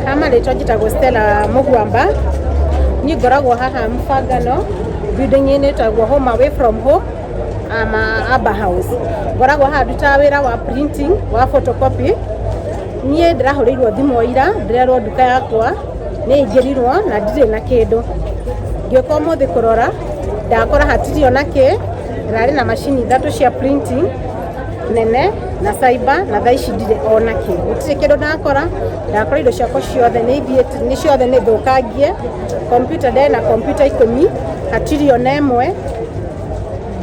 Ha marĩtwa njĩtagwo Stella Mũguamba. Niĩ ngoragwo haha Mũbangano building-inĩ ĩtagwo Home Away From Home ama Aba House. Ngoragwo haha ndutaga wĩra wa printing wa photocopy. Niĩ ndĩrahũrĩirwo thimũ ira ndĩrerwo nduka yakwa nĩ ĩingĩrirwo na ndirĩ na kĩndũ. Ngĩũka ũmũthĩ kũrora ndakora hatirĩ ona kĩ, ndĩrarĩ na macini ithatũ cia printing nene na cyber na thaa ici ndirĩ ona kĩ. Gũtirĩ kĩndũ ndakora, ndakora indo ciakwa ciothe nĩ ithiĩte, nĩ ciothe nĩ thũkangie. Computer ndarĩ na computer ikũmi, hatirĩ ona ĩmwe.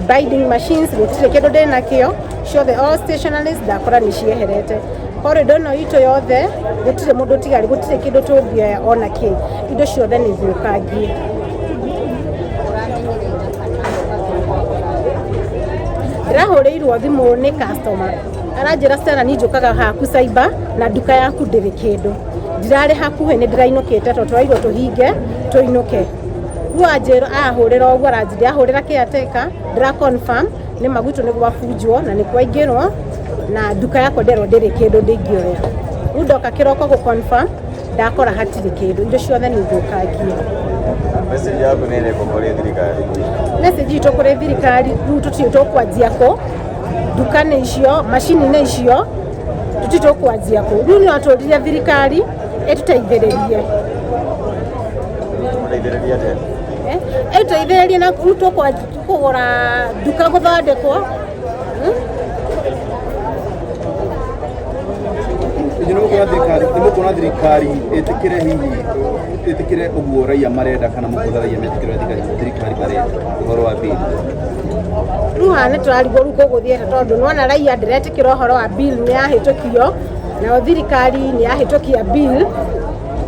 Binding machines gũtirĩ kĩndũ ndĩ nakĩo, ciothe all stationaries ndakora nĩ cieherete. Corridor ĩno itũ yothe gũtirĩ mũndũ ũtigarĩ, gũtirĩ kĩndũ tũngĩoya ona kĩ, indo ciothe nĩ thũkangie. Ndĩrahũrĩirwo thimũ nĩ customer aranjĩra Stella niĩ njũkaga haku cyber na nduka yaku ndĩrĩ kĩndũ. Ndirarĩ hakuhĩ nĩ ndĩrainũkĩte tondũ tũrairwo tũhinge tũinũke. Rĩu anjĩra ahũrĩra ũguo aranjĩra ahũrĩra caretaker ndĩra confirm nĩ ma gwitũ nĩ gwabunjwo na nĩ kwaingĩrwo na nduka yakwa nderwo ndĩrĩ kĩndũ ndĩngĩoya. Rĩu ndoka kĩroko gũ confirm ndakora hatirĩ kĩndũ, indo ciothe nĩ thũkangie. Message yaku nĩ ĩrĩkũ kũrĩ thirikari? Message itũ kũrĩ thirikari rĩu tũtiũĩ tũkwanjia kũ, nduka nĩ icio, macini nĩ icio, tũtiũĩ tũkwanjia kũ. Rĩu no tũrie thirikari ĩtũteithĩrĩrie. Mũteithĩrĩrie atĩa? Ĩtũteithĩrĩrie na rĩu tũkũgũra nduka gũthondekwo. Inyuĩ nĩ mũkuona thirikari nĩ mũkuona thirikari ĩtĩkĩre hihi ĩtĩkĩre ũguo raia marenda kana mũkuona raia metĩkĩre ũrĩa thirikari marenda ũhoro wa bill? Rĩu haha nĩ tũrarigwo rĩu gũgũthiĩ atĩa tondũ nĩwona raia ndĩretĩkĩra ũhoro wa bill nĩ yahĩtũkio, nayo thirikari nĩ yahĩtũkia bill.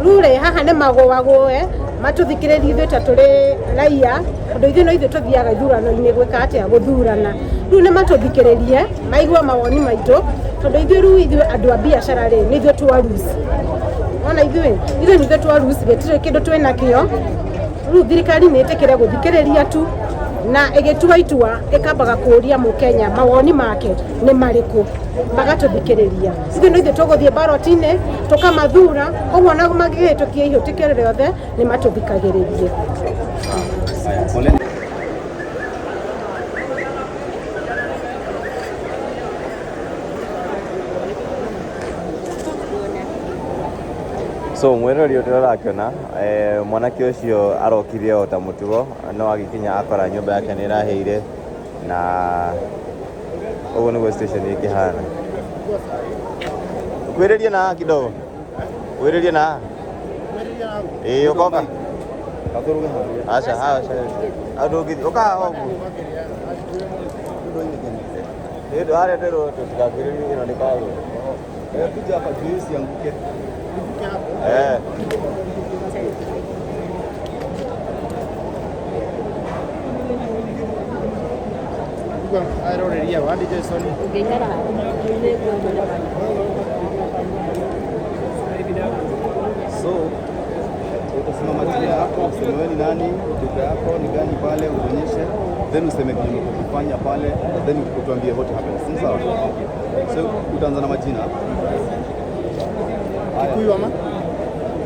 Rĩu rĩ haha nĩ magũagũe matũthikĩrĩrie ithuĩ ta tũrĩ raia tondũ ithuĩ no ithuĩ tũthiaga ithurano-inĩ gwĩka atĩa gũthurana. Rĩu nĩ matũthikĩrĩrie maigue mawoni maitũ tondũ ithuĩ rĩu ithuĩ andũ a biacara rĩ nĩ ithuĩ twa lose. Wona ithuĩ ithuĩ nĩ ithuĩ twa lose gũtirĩ kĩndũ twĩnakĩo. Rĩu thirikari nĩ ĩtĩkĩre gũthikĩrĩria tu na ĩgĩtua itua ĩkambaga kũria mũkenya mawoni make nĩ marĩkũ magatũthikĩrĩria. Ithuĩ no ithuĩ tũgũthiĩ ballot-inĩ tũkamathura koguo ona mangĩhĩtũkia ihĩtũkio rĩothe nĩ matũthikagĩrĩrie. Haya, poleni. So mwĩrori ũrĩa ũrakĩona mwanake ũcio arokire o ta mũtugo no agĩkinya akora nyũmba yake nĩ ĩrahĩire na ũguo nĩguo station ĩkĩhana. Kwĩrĩria na haha kidogo. Kwĩrĩria na haha. Ĩĩ ũkoka. Aca, aca. Andũ ũngĩthiĩ ũka haha ũguo. Nĩ ũndũ harĩa ndĩrwo tũtigakwĩrĩrie ĩno nĩ kagũrũ. Kuja hapa juu isianguke. Eh. Aroreria wandi Jason. So utasimama jina yako, useme wewe ni nani, duka yako ni gani pale, uonyeshe, then useme kile umekifanya pale, then utuambie what happens. Si sawa? So utaanza na majina. Haya. Kikuyu ama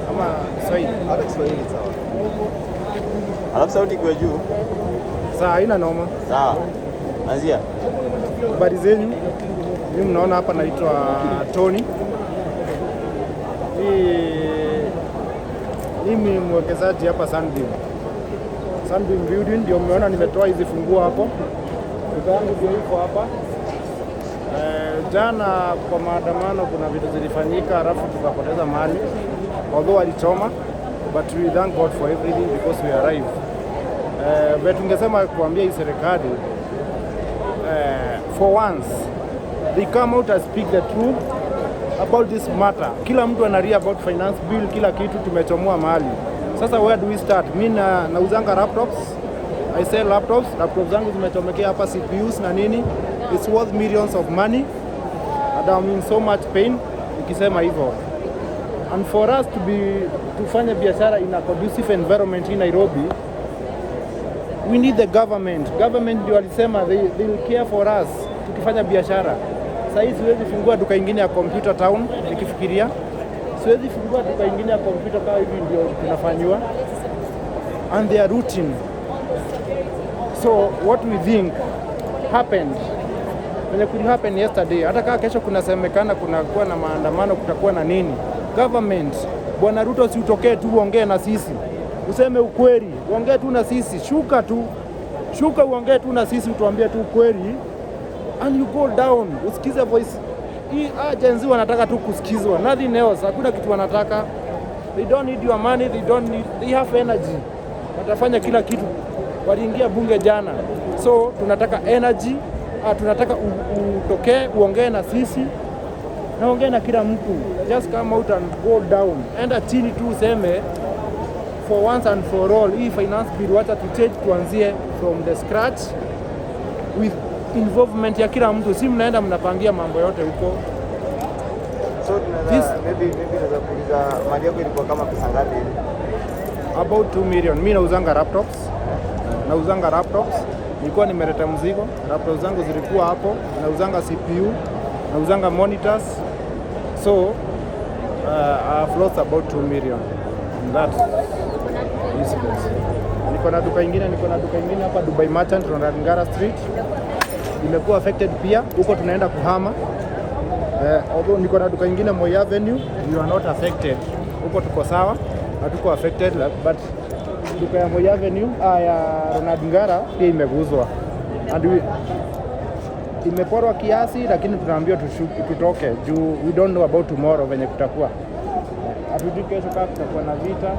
ama Kiswahili? Hata Kiswahili sawa. Alafu sauti ikuwe juu. Sawa, haina noma. Sawa. Anzia. Habari zenyu? Mimi mnaona hapa naitwa Tony. Mimi mwekezaji hapa Sunbeam. Sunbeam Building ndio mmeona nimetoa hizi funguo hapo. Duka yangu ndio iko hapa. Jana kwa maandamano kuna vitu zilifanyika, alafu tukapoteza mali, although walichoma, but we thank God for everything because we arrived. But tungesema kuambia hii serikali for once they come out and speak the truth about this matter. Kila mtu analia about finance bill, kila kitu tumechomoa mali. Sasa where do we start? Mi na nauzanga laptops. I sell laptops. Laptops zangu zimechomekea hapa CPUs na nini. It's worth millions of money. And I'm in so much pain nikisema hivyo. And for us to be tufanye biashara in a conducive environment in Nairobi, we need the government. Government ndio walisema they will care for us tukifanya biashara. Sasa hii siwezi fungua duka ingine ya computer town nikifikiria. Siwezi fungua duka ingine ya kompyuta kama hivi ndio tunafanyiwa, and they are routine. So what we think happened venye could happen yesterday, hata kama kesho kunasemekana kunakuwa na maandamano, kutakuwa na nini, government, Bwana Ruto, si utokee tu uongee na sisi, useme ukweli, uongee tu na sisi, shuka tu, shuka uongee tu na sisi, utuambie tu ukweli and you go down, usikize voice hii. Gen Z wanataka tu kusikizwa, nothing else. Hakuna kitu wanataka. They don't need your money, they don't need, they have energy, watafanya kila kitu. Waliingia bunge jana, so tunataka energy. Tunataka utokee uongee na sisi na ongee na kila mtu, just come out and go down, enda chini tu useme for once and for all, hii finance bill wacha tu change, tuanzie from the scratch with involvement ya kila mtu, si mnaenda mnapangia mambo yote huko. So tunaweza maybe tunaweza kuuliza mali yako ilikuwa kama pesa ngapi hivi? About 2 million. Mi nauzanga laptops, nauzanga laptops. Nilikuwa nimeleta mzigo, laptops zangu zilikuwa hapo. Nauzanga CPU, nauzanga monitors, so I've lost about 2 million in that incident. Niko na duka ingine, niko na duka ingine hapa Dubai Merchant on Ngara Street, imekuwa affected pia, huko tunaenda kuhama. Although niko na duka ingine Moi Avenue, we are not affected. Huko tuko sawa, hatuko affected but duka ya Moi Avenue ya Ronald Ngara pia imeguzwa and imeporwa kiasi, lakini tunaambiwa tutoke juu we don't know about tomorrow venye kutakuwa. Hatujui kesho kama kutakuwa na vita,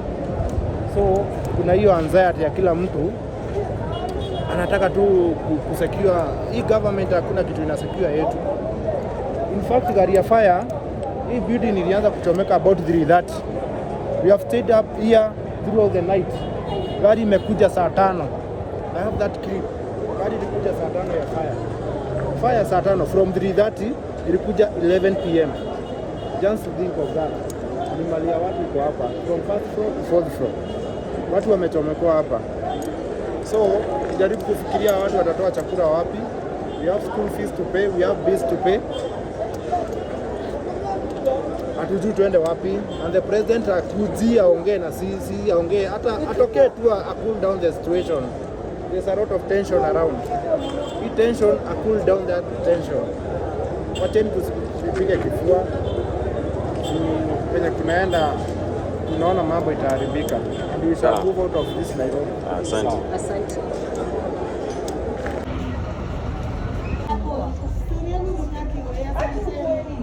so kuna hiyo anxiety ya kila mtu anataka tu kusecure hii government. Hakuna kitu ina secure yetu. In fact, gari ya fire, hii building ilianza kuchomeka about 3:30. We have stayed up here throughout the night. Gari imekuja saa 5. I have that clip. Gari ilikuja saa 5 ya fire. Fire saa 5, from 3:30 ilikuja 11 p.m. Just to think of that. Ni mali ya watu iko hapa from first floor to fourth floor. Watu wamechomekwa hapa. So jaribu kufikiria watu watatoa chakula wapi? We have school fees to pay, we have bills to pay. Hatujui tuende wapi, and the president akuji aongee na sisi, aongee hata atokee tu a cool down the situation. There's a lot of tension around. Hii tension, a cool down that tension. Wacheni tusipige kifua. Penye tunaenda tunaona mambo itaharibika and we shall Sawa. Move out of this Nairobi. Asante. Asante.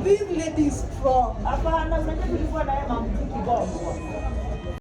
This lady is strong. Hapana, unajua tulikuwa naye mamtu kiboko.